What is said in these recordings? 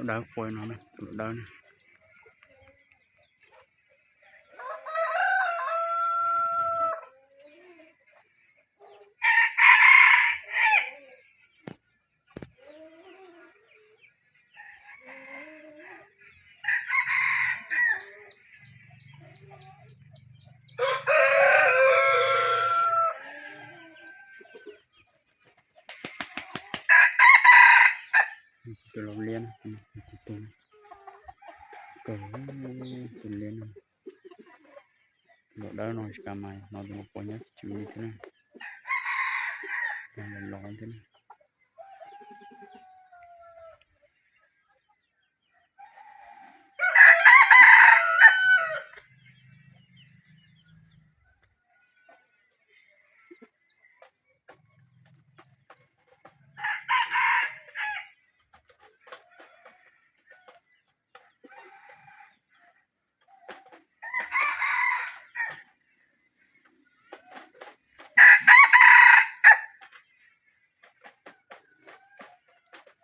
Tus dawb qua no na, tus dawb na. Tus laus liab na, tus liab no, tus laus dawb no tsis kam mas hnov tus laus qua nyob tsis tsw li thiab na. Los los thiab na.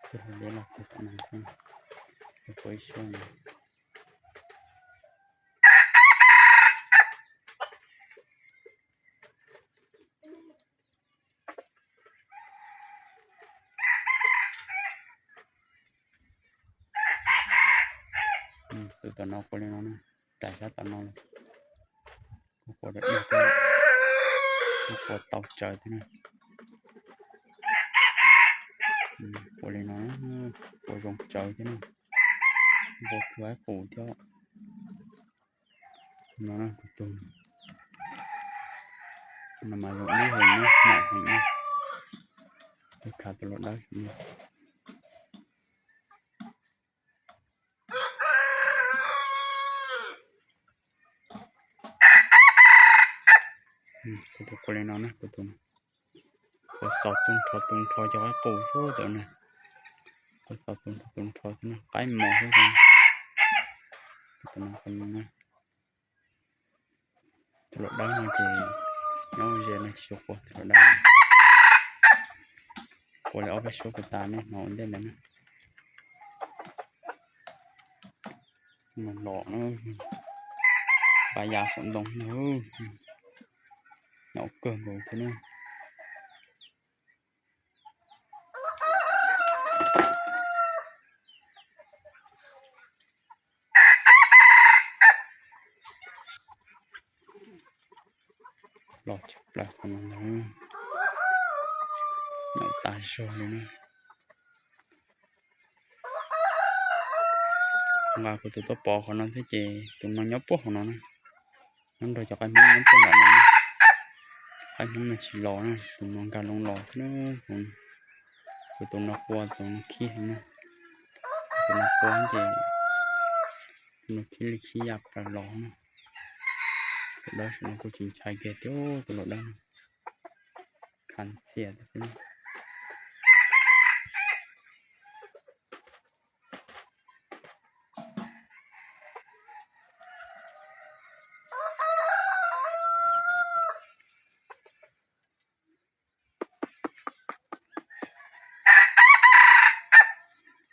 Tus laus liab los txog tom no thiab, ua ib suab no. Tus tom no qua li no na, rais sab tom no los, kuj qua tau tsawv thiab na. Qua li no, qua zoo tsawv thiab na, npau kawg ib qus thiab. No na, tus no mas zoo ib heev na, nyam heev na. Tus khav tus laus dawb no. Kuv tus qua li no na, kuv tus, qua xaus tu nrho tu nrho cov qaib qus xwb tus na. Qua xaus tu nrho tu nrho xwb na, qaib mos xwb tus na. Tus laus dawb no ces nyob ze no tsis tshua qua tus laus dawb. Qua li ob peb suab puas tas nej hnov ua ntej ntawd na. Los los na, nqa ya saum ntoo na, nyom kawg nkaus thiab na. Los tshaj plaws qhov no, nyom tas zog li na. Nqa kuv tus tuaj pov qhov no thiab ces tus no nyob puag hauv no na, nyob nrog cov qaib hmoob nyob puag nram no. Qaib hmoob no tsis los na, tus no nkag loo los thiab na. Kuv tus no qua tus no khib heev na, tus no qua ces tus no khib li khib ya plaws los na. Tus dawb saum no kuj tsis ntshai kiag thiab, tus laus dawb no khav ntxiag tiag xwb.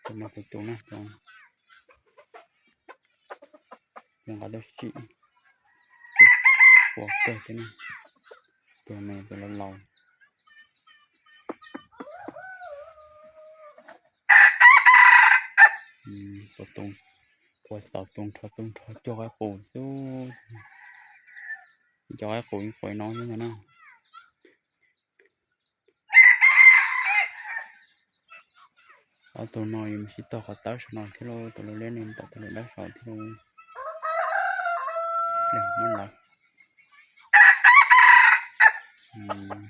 Tus no tus tus na, tus nqa tau sim, ua kawg thiab na. Tus no tus laus laus. Ua xaus tu nrho tu nrho cov qaib qus xwb, cov qaib qus ib qus no xwb ntag na. Ob tug no yuav mus sib tog qhov tawb saum no thiab lauj, tus laus liab no tom tus laus dawb saud thiab lauj. Muab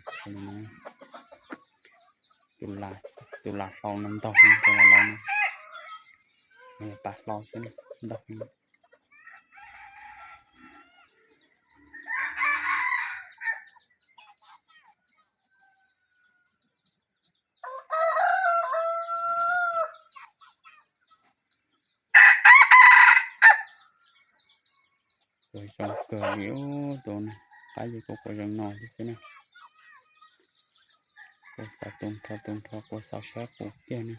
lawv, tus las hlau no ntog, tus las hlau no, pas hlau xwb ntog. Tus zoo kawg li tus na, qab yus kuj qua zoo no xwb na. Qua xaus tu nrho tu nrho, qua xaus sab qus kiag na.